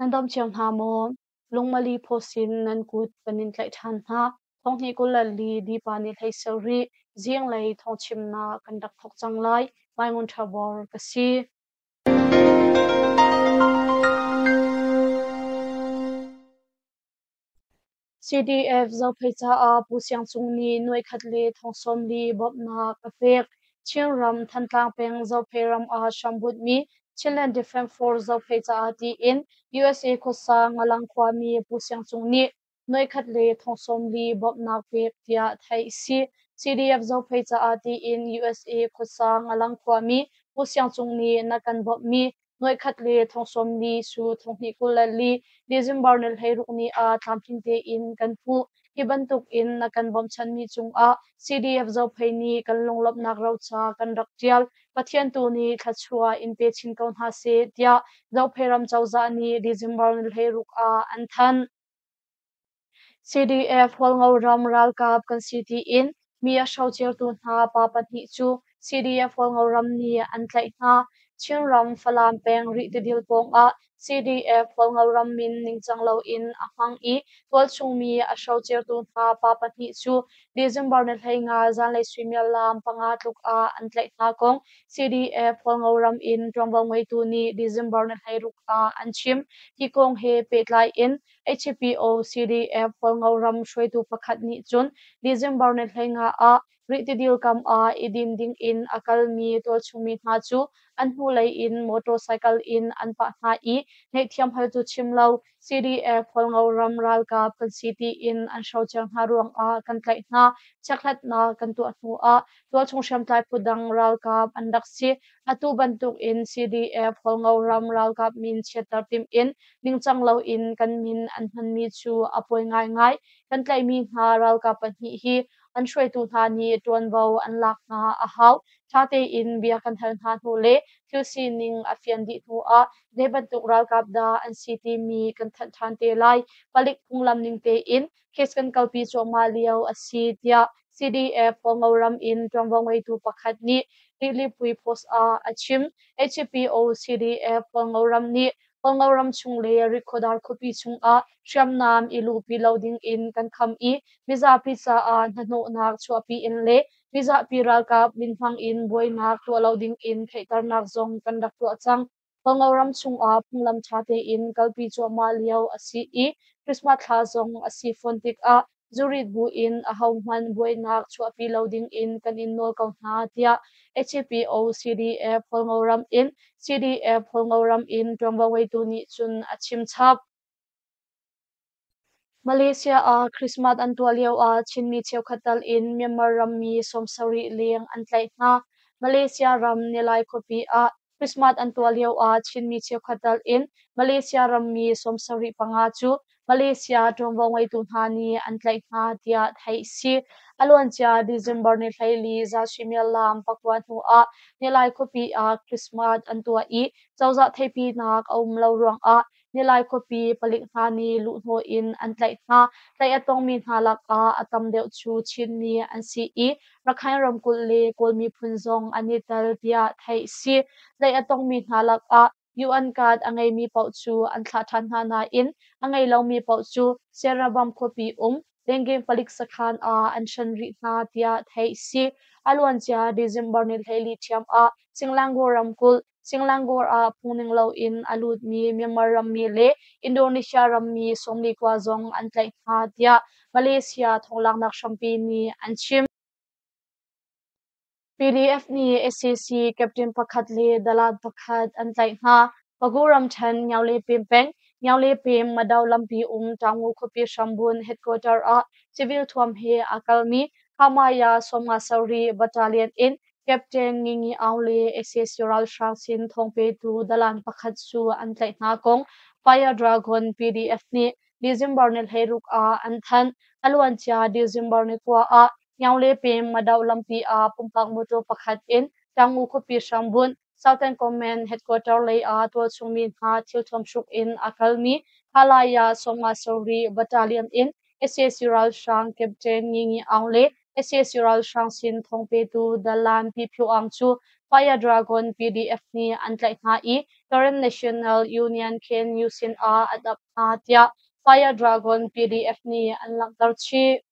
Nan dam cio hna maw? Lungmali phaw sin nan kut kan in tlaih ṭhan hna. Thonghnih 24 Dipa nih hlei sarih zinglei thawngchimnak kan rak thawk cang lai. Mai Ngun Ṭha Bor ka si. CDF Zophei caah Pu Siang Cung nih nuaikhat le thong 40 bawmhnak a pek. Chinram Thantlang peng Zophei ram ah hrambunhmi Chinland Defence Force Zophei caah tiin USA khuasa Ngalang khuami Pu Siang Cung nih nuaikhat le thong 40 bawmhnak pek tiah theih a si. CDF Zophei caah tiin USA khuasa Ngalang khuami Pu Siang Cung nih na kan bawmhmi nuaikhat le thong 40 su thonghnih 24 December ni 16 ni ah tlamtling tein kan hmuh. Hi bantuk in na kan bawmchanmi cungah CDF Zophei nih kan lunglawmhnak roca kan rak ṭial. Pathian tu nih thluachuah in pe chin ko hna seh tiah Zophei ram cozah nih December ni 16 ah an thanh. CDF Hualngo ram ralkap kan si tiin mi a hrocertu hna pa pahnih cu CDF Hualngo ram nih an tlaih hna. Chinram Falam peng Rih tidil pawngah CDF Hualngo ram min ningcang loin a hmang i tualchung mi a hrocertu hna pa pahnih cu December ni 15 zanlei suimilam 5 tluk ah an tlaih hna kong CDF Hualngo ram in ṭuanvo ngeitu nih December ni 16 ah an chim. Hi kong he pehtlai in HPO CDF Hualngo ram hruaitu pakhat nih cun December ni 15 ah Rih tidil kam ah i din ding in a kalmi tualchungmi hna cu an hnulei in motorcycle in an pah hna i ngaihthiam hal cu chim lo CDF Hualngo ram ralkap kan si tiin an hrocer hna ruangah kan tlaih hna. Chekhlatnak kan tuah hnu ah tualchung hriamtlai phu dang ralkap an rak si. Atu bantuk in CDF Hualngo ram ralkap min chiatter timh in ningcang loin kan min an hmanmi cu a poi ngaingai. Kan tlaihmi hna ralkap pahnih hi an hruaitu hna nih ṭuanvo an lak hna a hau. Ṭha tein bia kan hal hna hnu le thil sining a fian dih hnuah zei bantuk ralkap dah an si timi kan thanh ṭhan te lai. Palik phunglam ning tein case kan kalpi cuahmah lio a si tiah CDF Hualngo ram in ṭuanvo ngeitu pakhat nih Rihli Post ah a chim. HPO CDF Hualngo ram nih Hualngo ram chung le Rikhuadar khuapi chungah hriamnam i luhpi lo dingin kan kham i mizapi caah hnahnawhnak chuahpi in le mizapi ralkap min hmang in buainak tuah lo dingin theihternak zong kan rak tuah cang. Hualngo ram chungah phunglam ṭha tein kalpi cuahmah lio a si i Christmas thla zong a si fawn tikah zurit buin ahohmanh buainak chuahpi lo dingin kan in nawl ko hna tiah HPO CDF Hualngo ram in CDF Hualngo ram in ṭuanvo ngeitu nih cun a chim chap. Malaysia ah Christmas an tuah lioah Chinmi cheukhat tal in Myanmar rammi 70 leng an tlaih hna. Malaysia ram Nilai khuapi ah Christmas an tuah lioah Chinmi cheukhat tal in Malaysia rammi 75 cu Malaysia ṭuanvo ngeitu hna nih an tlaih hna tiah theih si. A luancia December ni 14 za suimilam 9 hnuah Nilai khuapi ah Christmas an tuah i cozah theihpinak a um lo ruangah Nilai khuapi palik hna nih luhhnawh in an tlaih hna. Tlaih a tongmi hna lakah a tam deuh cu Chinmi an si i Rakhine ramkulh le Kawl miphun zong an i tel tiah theih a si. Tlaih a tongmi hna lakah UN card a ngeimi paoh cu an thlah ṭhan hna nain a ngei lomi paoh cu Serabam khuapi um Dengeng palik sakhan ah an hren rih hna tiah theih a si. A luancia December ni 14 ṭhiam ah Singlangur ramkulh Singlangur ah phungning loin a lutmi Myanmar rammi le Indonesia rammi 49 zong an tlaih hna tiah Malaysia thonglaknak hrampi nih an chim. PDF nih sac captain pakhat le dalan pakhat an tlaih hna. Pagu ramṭhen Nyaunglepin peng, Nyaunglepin Madaw lampi um Taungu khuapi hrambun headquarter ah civil thuam he aa kalmi Hamaya 57 Battalion in Captain Ngingi Aung le sac ralhrang sin thawngpetu dalan pakhat cu an tlaih hna kong Fire Dragon PDF nih December ni 16 ah an thanh. A luancia December ni 9 ah Nyaunglepin Madaw lampi ah pumpak mawṭaw pakhat in Taungu khuapi hrambunh Southern Command headquarter lei ah tualchungmi hna thilthuam hruk in a kalmi Halaya 57 Battalion in sac ralhrang Captain Ngingi Aung le sac ralhrang sin thawngpetu Dalan Pi Phyo Aung cu Fire Dragon PDF nih an tlaih hna i Karen National Union KNU sin ah an ap hna tiah Fire Dragon PDF nih an langhter chih.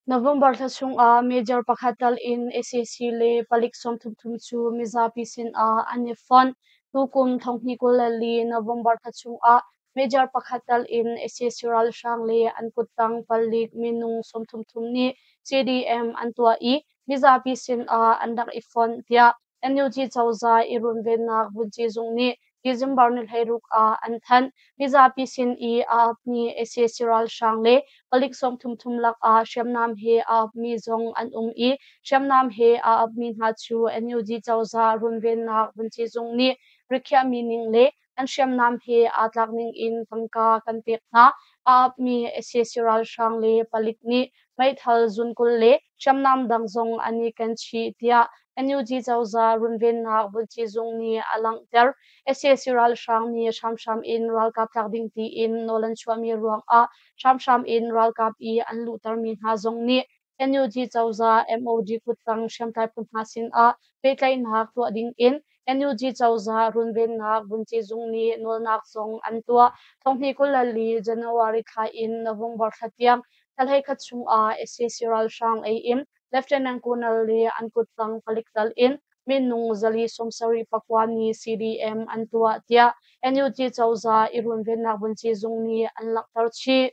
November thla chungah major pakhat tal in sac le palik 33 cu mizapi sinah an i fonh. Tukum 2024 November thla chungah major pakhat tal in sac ralhrang le an kuttang palik minung 33 nih CDM an tuah i mizapi sinah an rak i fonh tiah NUG cozah i runvennak vunci zung nih December ni 16 ah an thanh. Mizapi sin i a apmi sac ralhrang le palik 33 lakah hriamnam he a apmi zong an um i hriamnam he a apmi hna cu NUG cozah runvennak vunci zung nih rikhiahmi ning le an hriamnam he aa tlak ning in tangka kan pek hna. A apmi sac ralhrang le palik nih meithal zunkul le hriamnam dang zong an i ken chih tiah NUG cozah runvennak vunci zung nih a langhter. Sac ralhrang nih hramhram in ralkap tlak ding tiin nawl an chuahmi ruangah hramhram in ralkap i an luhtermi hna zong nih NUG cozah MOD kuttang hriamtlai phu hna sinah pehtlaihnak tuah ding in NUG cozah runvennak vunci zung nih nawlnak zong an tuah. 2024 January thla in November thla tiang thla 11 chungah sac ralhrang ei in Lieutenant Colonel le an kuttang palik tal in minung 479 nih CDM an tuah tiah NUG cozah i runvennak vunci zung nih an langhter chih.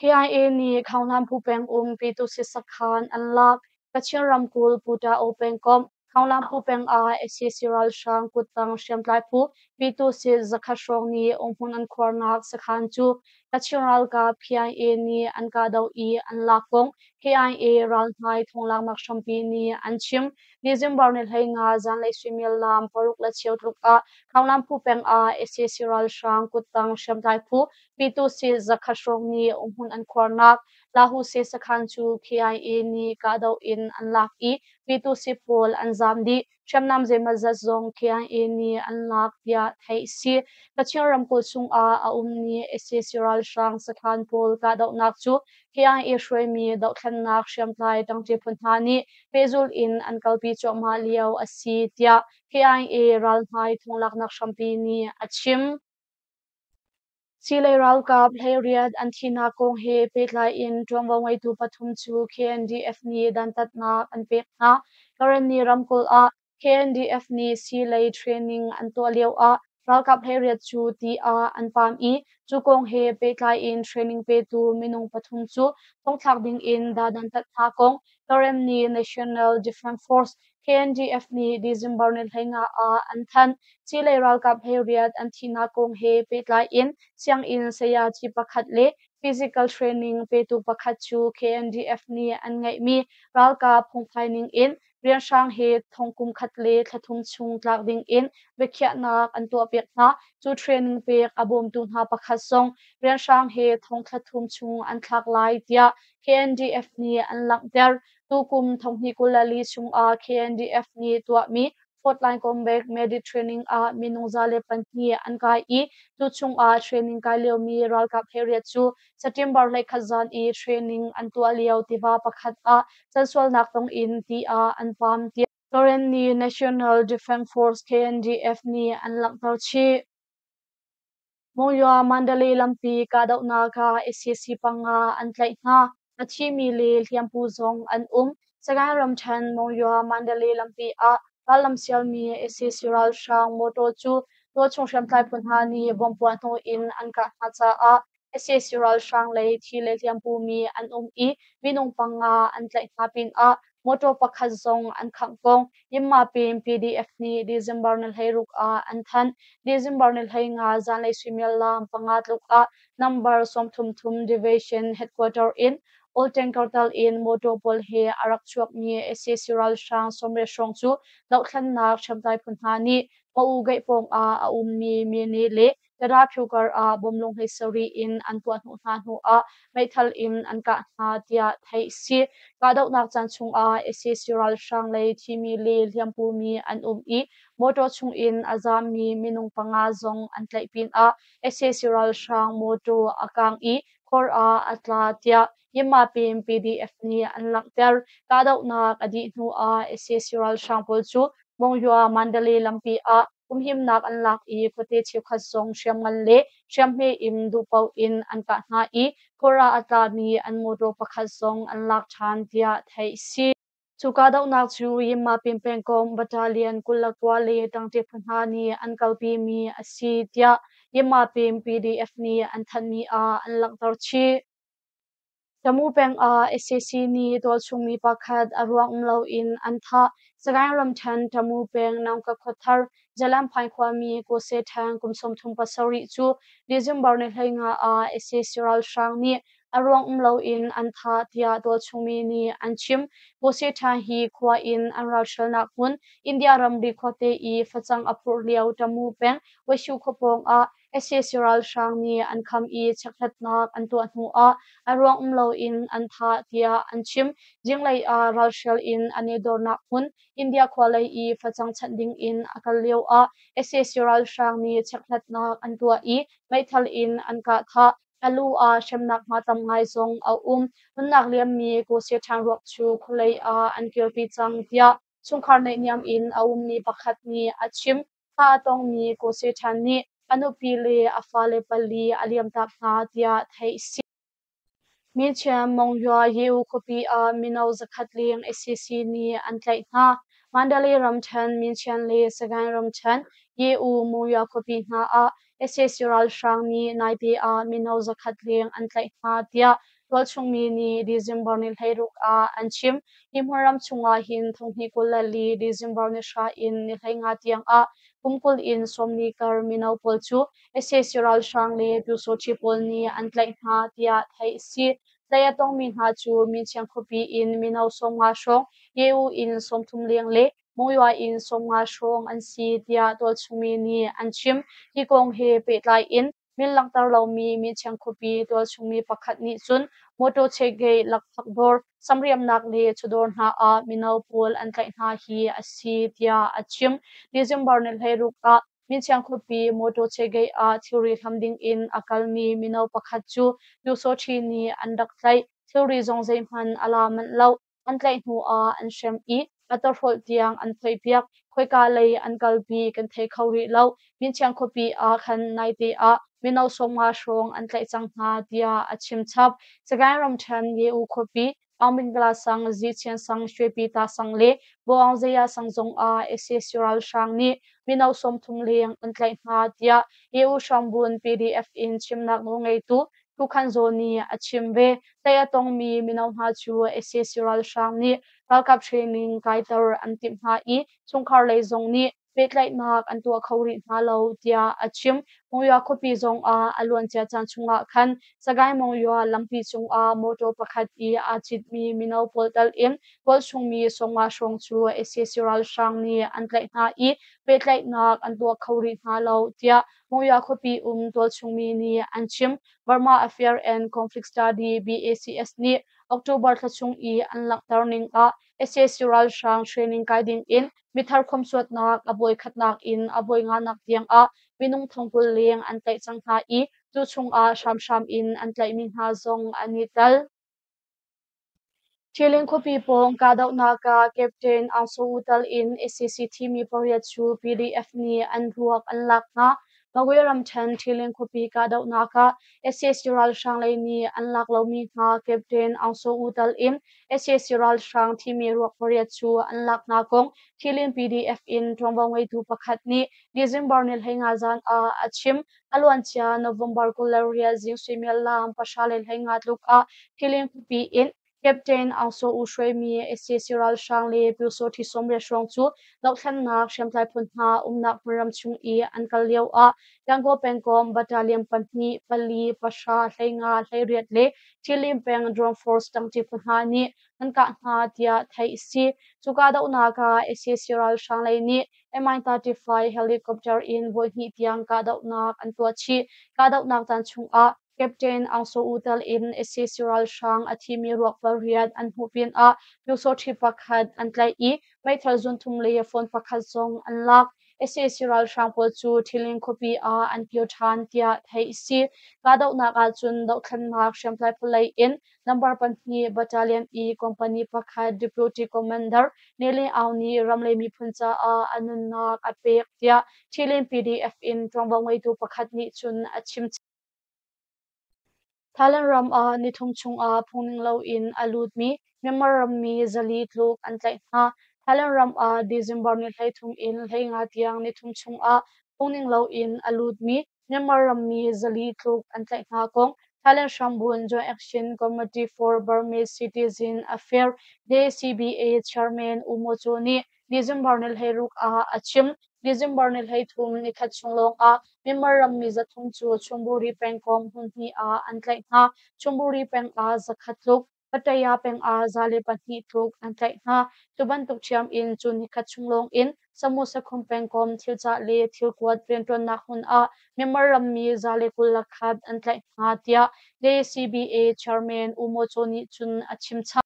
KIA nih Khaungnampu pengum Pyituhsit sakhan an lak. Kachin ramkulh Puta-O pengkomh Khaungnampu peng ah sac ralhrang kuttang hriamtlai phu Pyituhsit 100 hrawng nih umhmun an khuarnak sakhan cu Kachin ralkap KIA nih an kahdoh i an lak kong KIA ralhmai thonglaknak hrampi nih an chim. December ni 15 zanlei suimilam 6:15 tluk ah Khaungnampu peng ah sac ralhrang kuttang hriamtlai phu Pyituhsit 100 hrawng nih umhmun an khuarnak Lahuse sakhan cu KIA nih kahdoh in an lak i Pyituhsit pawl an zaam dih. Hriamnam zeimawzat zong KIA nih an lak tiah theih a si. Kachin ramkulh chungah a ummi sac ralhrang sakhan pawl kahdohnak cu KIA hruaimi dohthlennak hriamtlai ṭangṭi phu hna nih pehzulh in an kalpi cuahmah lio a si tiah KIA ralhmai thonglaknak hrampi nih a chim. Silei ralkap 18 an thihnak kong he pehtlai in ṭuanvo ngeitu pathum cu KNDF nih dantatnak an pek hna. Karenni ramkulh ah KNDF nih silei training an tuah lio ah ralkap 18 cu ti ah an paam i cu kong he pehtlai in training petu minung pathum cu thongthlak ding in dan an tat hna kong Karenni National Defense Force KNDF nih December ni 15 ah an thanh. Chile ralkap 18 an thihnak kong he pehtlai in sianginn sayaci pakhat le physical training petu pakhat cu KNDF nih an ngeihmi ralkap phungphai ning in rianhrang he thong kum khat le thla thum chung tlak ding in biakhiahnak an tuahpiak hna. Cu training pek a bawmtu hna pakhat zong rianhrang he thong thla thum chung an thlak lai tiah KNDF nih an langhter. Tukum 2024 chungah KNDF nih tuahmi Frontline Combat Medic Training ah minung 102 an kai i cu chungah training kai liomi ralkap 18 cu September 21 zan i training an tuah lio tiva pakhat ah cansualnak tong in ti ah an pam tiah Karenni National Defense Force KNDF nih an langhter chih. Monywa Mandalay lampi kahdohnak ah sac panga an tlaih hna. A thimi le hliampu zong an um. Sagaing ramṭhen Monywa Mandalay lampi ah rallam sialmi sac ralhrang motor cu tualchung hriamtlai phu hna nih bomb puahhnawh in an kah hna caah sac ralhrang lei thi le hliampu mi an um i minung panga an tlaih hna pinah motor pakhat zong an khangh kong Yinmapin PDF nih December ni 16 ah an thanh. December ni 15 zanlei suimilam 5 tluk ah number 33 Division Headquarter in Old Tanker tal in motor pawl he a rak chuakmi sac ralhrang 80 hrawng cu dohthlennak hriamtlai phu hna nih Ma'u Gate pawng ah a ummi Myone le Tada Phyu ah bomlung 17 in an puahhnawh hna hnuah meithal in an kah hna tiah theih a si. Kahdohnak caan chungah sac ralhrang lei thimi le hliampumi an um i motor chungin a zaammi minung panga zong an tlaih pinah sac ralhrang motor a kaang i khor ah a tla tiah Yinmapin PDF nih an langhter. Kahdohnak a dih hnuah sac ralhrang pawl cu Monywa Mandalay lampi ah humhimnak an lak i khuate cheukhat zong hriamngan le hriamhme in duhpaoh in an kah hna i khua a tlami an motor pakhat zong an lak ṭhan tiah theih a si. Cu kahdohnak cu Yinmapin pengkomh Battalion 29 le ṭangṭi phu hna nih an kalpimi a si tiah Yinmapin PDF nih an thanhmi ah an langhter chih. Tamu peng ah sac nih tualchung mi pakhat a ruang um loin an thah. Sagaing ramṭhen Tamu peng Naungka khuathar Jalamphai khuami Ko Se Thang kum 37 cu December ni 15 ah sac ralhrang nih a ruang um loin an thah tiah tualchung mi nih an chim. Ko Se Thang hi khua in an ralhralnak hmun India ramri khuate i facang a phurh lio Tamu peng Washu khua pawng ah sac ralhrang nih an kham i chekhlatnak an tuah hnu ah a ruang um loin an thah tiah an chim. Zinglei ah ralhrial in an i dornak hmun India khua lei i facang chanh ding in a kal lio ah sac ralhrang nih chekhlatnak an tuah i meithal in an kah thah. A lu ah hremnak hma tam ngai zong a um. Nunnak liammi Ko Se Ṭhan ruak cu khualei ah an kirpi cang tiah chungkhar naihniam in a ummi pakhat nih a chim. Thah a tongmi Ko Se Ṭhan nih a nupi le a fale pali a liamtak hna tiah theih a si. Minchiam Mongyua Yew khuapi ah mino 100 leng sac nih an tlaih hna. Mandalay ramṭhen Minchian le Sagaing ramṭhen Ye-U Mongyua khuapi hna ah sac ralhrang nih naite ah mino 100 leng an tlaih hna tiah tualchung mi nih December ni 16 ah an chim. Hi hmunram chungah hin 2024 December ni 10 in ni 15 tiang ah kum 20 in 40 kar mino pawl cu sac ralhrang le Pyusawṭhi pawl nih an tlaih hna tiah theih a si. Tlaih a tongmi hna cu Minchiang khuapi in mino 50 hrawng, Ye-U in 30 leng le Monywa in 50 hrawng an si tiah tualchungmi nih an chim. Hi kong he pehtlai in min langhter lomi Minchiang khuapi tualchungmi pakhat nih cun motor checkgate lakphak dawr, samriamnak le chawdawr hna ah mino pawl an tlaih hna hi a si tiah a chim. December ni 16 ah Minchiang khuapi motor checkgate ah thilri hlam ding in a kalmi mino pakhat cu Pyusawṭhi nih an rak tlaih. Thilri zong zeihmanh a la manh lo. An tlaih hnu ah an hrem i a tawhrolh tiang an phoihpiak. Khoika lei an kalpi kan thei kho rih lo. Minchiang khuapi ah khan naite ah mino 50 hrawng an tlaih cang hna tiah a chim chap. Sagaing ramṭhen Ye-U khuapi Aungmingla sang, Zichian sang, Shwepita sang le Boaungzaya sang zong ah sac ralhrang nih mino 30 leng an tlaih hna tiah EU hrambun PDF in chimnak nawlngeitu Thu Khan Zaw nih a chim ve. Tlaih a tongmi mino hna cu sac ralhrang nih ralkap training kaiter an timh hna i chungkhar lei zong nih pehtlaihnak an tuah kho rih hna lo tiah a chim. Monywa khuapi zong ah a luancia caan chungah khan Sagaing Monywa lampi cungah motor pakhat i aa citmi mino pawl tal in tualchungmi 50 hrawng cu sac ralhrang nih an tlaih hna i pehtlaihnak an tuah kho rih hna lo tiah Monywa khuapi um tualchungmi nih an chim. Burma Affair and Conflict Study BACS nih October thla chung i an langhter ning ah sac ralhrang training kai ding in mithar khawmhsuatnak a voi khatnak in a voi nganak tiang ah minung 20,000 leng an tlaih cang hna i cu chungah hramhram in an tlaihmi hna zong an i tel. Thilin khuapi pawng kahdohnak ah Captain Aung Soe Oo tal in sac thimi pariat cu PDF nih an ruak an lak hna. Magwe ramṭhen Thilin khuapi kahdohnak ah sac ralhrang lei nih an lak lomi hna Captain Aung Soe Oo tal in sac ralhrang thimi ruak pariat cu an lak hna kong Thilin PDF in ṭuanvo ngeitu pakhat nih December ni 15 zan ah a chim. A luancia November 28 zing suimilam 10:15 tluk ah Thilin khuapi in Captain Aung Soe Oo hruaimi sac ralhrang le Pyusawṭhi 80 hrawng cu dohthlennak hriamtlai phu hna umnak hmunram chung i an kal lio ah Gangaw pengkomh Battalion 2, 4, 10, 15, 18 le Thilin peng Drone Force ṭangṭi phu hna nih an kah hna tiah theih a si. Cu kahdohnak ah sac ralhrang lei nih Mi-35 helicopter in voihnih tiang kahdohnak an tuah chih. Kahdohnak caan chungah Captain Aung Soe Oo tel in sac ralhrang a thimi ruak pariat an hmuh pinah Pyusawṭhi pakhat an tlaih i meithal zunthum le phone pakhat zong an lak. Sac ralhrang pawl cu Ṭhilin khuapi ah an kir ṭhan tiah theih a si. Kahdohnak ahcun dohthlennak hriamtlai phu lei in Number pahnih Battalion i company pakhat Deputy Commander Nele Aung nih ram le miphun caah a nunnak a pek tiah Ṭhilin PDF in ṭuanvo ngeitu pakhat nih cun a chim. Thailand ram ah nithum chungah phungning loin a lutmi Myanmar rammi 400 tluk an tlaih hna. Thailand ram ah December ni 13 in 15 tiang nithum chungah phungning loin a lutmi Myanmar rammi 400 tluk an tlaih hna kong Thailand hrambun Joint Action Committee for Burmese Citizen Affairs JCBA Chairman U Maw Cho nih December ni 16 ah a chim. December ni 33 nikhat chung lawngah Myanmar rammi 300 cu Chunburi pengkomh hmunhnih ah an tlaih hna. Chunburi peng ah 100 tluk, Pattaya peng ah 102 tluk an tlaih hna. Cu bantuk ṭhiam in cu nikhat chung lawng in Samusakhum pengkomh thilcah le thilkuat rianṭuannak hmun ah Myanmar rammi 121 an tlaih hna tiah JCBA Chairman U Maw Cho nih cun a chim chap.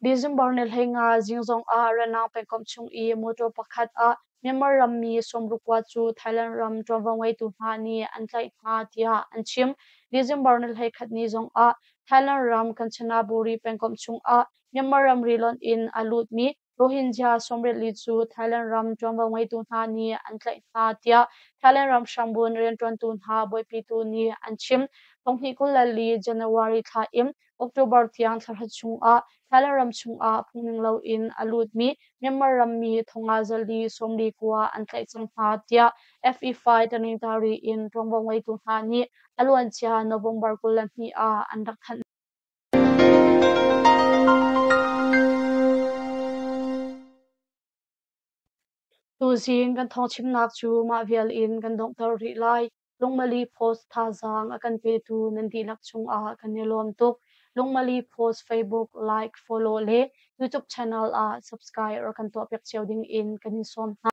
December ni 15 zing zongah Ranang pengkomh chung i motor pakhat ah Myanmar rammi 60 cu Thailand ram ṭuanvo ngeitu hna nih an tlaih hna tiah an chim. December ni 21 ni zongah Thailand ram Kanchanaburi pengkomh chungah Myanmar ramri lonh in a lutmi Rohingya 84 cu Thailand ram ṭuanvo ngeitu hna nih an tlaih hna tiah Thailand ram hrambun rianṭuantu hna buaipitu nih an chim. 2024 January thla in October tiang thla chungah Thailand ram chungah phungning loin a lutmi Myanmar rammi 5449 an tlaih cang hna tiah FE5 Tanintari in ṭuanvo ngeitu hna nih a luancia November 22 ah an rak thanh. Tuzing kan thawngchimnak cu mah vial in kan donghter rih lai. Lungmali Post thazaang a kan petu nan dihlak cungah kan i lawm tuk. Lungmali Post Facebook like, follow le YouTube channel ah subscribe rak kan tuahpiak cio ding in kan in sawm hna.